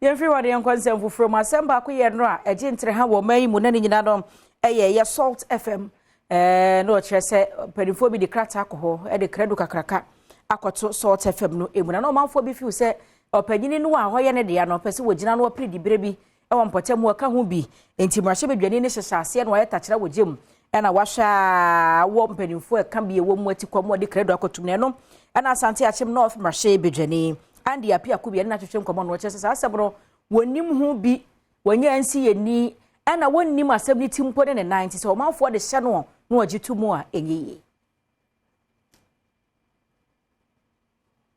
Yɛmfiri hɔ de yɛnkɔ nsɛm foforɔ mu. Asɛm baako yɛ no a ɛgye ntere ha wɔ ɔman yi mu na ne nyinaa no ɛyɛ yɛ Salt FM na ɔkyerɛ sɛ mpanimfoɔ bi de krataa kɔ hɔ de krado kakraka akɔto Salt FM no emu, na ɔmanfoɔ bi feel sɛ ɔpanyini no a ɔyɛ ne dea no ɔpɛ sɛ wɔgyina no wɔpere dibere bi wɔ mpɔtam ɛka ho bi. Nti mmarahyɛbadwani no hyehyɛ aseɛ na wɔayɛ takyerɛ wɔ gyem ɛna wahwɛ a wɔ mpanimfoɔ ɛka bi ɛwɔ mu ati kɔm wɔde krado akɔtum na ɛno ɛna Asante Akyem North mmarahyɛbadwani Andy Appiah Kubi ɛne n'atwetwe nkɔmmɔ no wɔkyerɛ sɛ saa asɛm no wɔnim ho bi, wɔnyɛ nsi yɛ ni ɛna wɔnnim asɛm no ti mpo ne ne nan, nti sɛ ɔmanfoɔ de hyɛ no na wɔgye to mu a ɛnyɛ yie.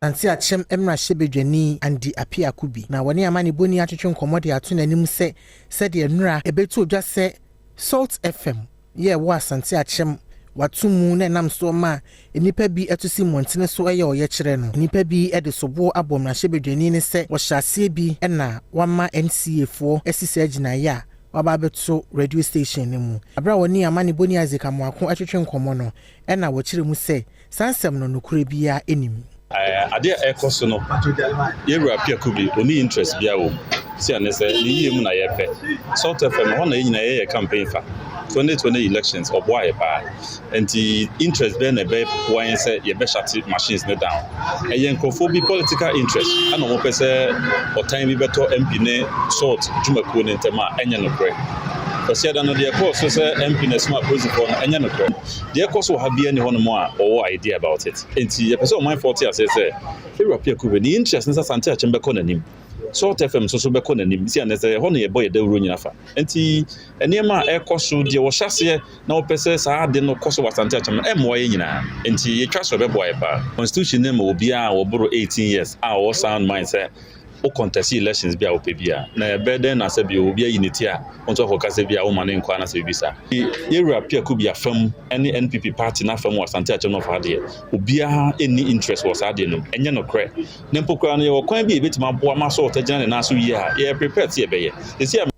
Asante Akyem mmarahyɛbadwani Andy Appiah Kubi na wɔne amanebɔni atwetwe nkɔmmɔ de ato n'anim sɛ sɛdeɛ nnora ɛbɛtu odwa sɛ Salt FM yɛ ɛwɔ Asante Akyem wato mu na ɛnam so ma nnipa bi ɛto si mmɔntene so ɛyɛ ɔyɛkyerɛ no, nnipa bi de soboɔ abɔ mmarahyɛbadwani ne sɛ wɔhyɛ aseɛ bi ɛna wama NCA foɔ asi saa gyinaeɛ a waba abɛto radio station no mu. Abere a wɔne amanebɔni Isaac Amoako atwetwe nkɔmmɔ no, ɛna wɔkyerɛ mu sɛ saa nsɛm no nokorɛ biara anim. Adeɛ a ɛkɔ so no, yɛwura Appiah Kubi ɔni interest biara wɔ mu si ane sɛ ne yie mu na yɛpɛ. Salt FM hɔ na yɛn nyinaa yɛyɛ campaign fa 2020 elections, ɔboa yɛ paa, nti interest bɛɛ na ɛbɛboa yɛn sɛ yɛbɛshut machines no down. Ɛyɛ nkurɔfoɔ bi political interest ɛna wɔn pɛ sɛ ɔtan bi bɛtɔ MP ne Salt dwumakuo ne ntɛm a ɛnyɛ nokorɛ. Kwasiada no deɛ ɛkɔɔ so sɛ MP na ɛsoma apolisifoɔ no, ɛnyɛ nokorɛ. Deɛ ɛkɔ so wɔ ha biara ni hɔnom a ɔwɔ idea about it, nti yɛpɛ sɛ ɔmanfoɔ te aseɛ sɛ ewura Appiah Kubi ne interest ne sɛ Asante Akyem bɛkɔ n'anim, Salt FM nso so bɛkɔ n'anim, si anɛ sɛ ɛhɔ na yɛbɔ yɛ dawuro nyina fa. Nti nneɛma a ɛkɔ so deɛ wɔhyɛ aseɛ na wɔpɛ sɛ saa ade no kɔ so wɔ Asante Akyem no, ɛmmoa yɛ nyinaa, nti yɛtwa so ɛbɛboa yɛ paa. Constitution no ma obiara a wɔboro 18 years a ɔwɔ sound mind sɛ wo contest elections bi a wopɛ bi a, na ɛbɛyɛ dɛn na sɛ bi obi ayi ne ti a wɔn nso akɔka sɛ bi a woma ne nkɔ anasɛ biribi saa? Yɛwura Appiah Kubi afam ne NPP party n'afam wɔ Asante Akyem North ha deɛ, obiara nni interest wɔ saa adeɛ no mu, ɛnyɛ nokorɛ. Na mpo koraa no, yɛwɔ kwan bi a yɛbɛtumi aboa ma Salt agyina ne nan so yie a yɛyɛ prepared sɛ yɛbɛyɛ sɛsi a.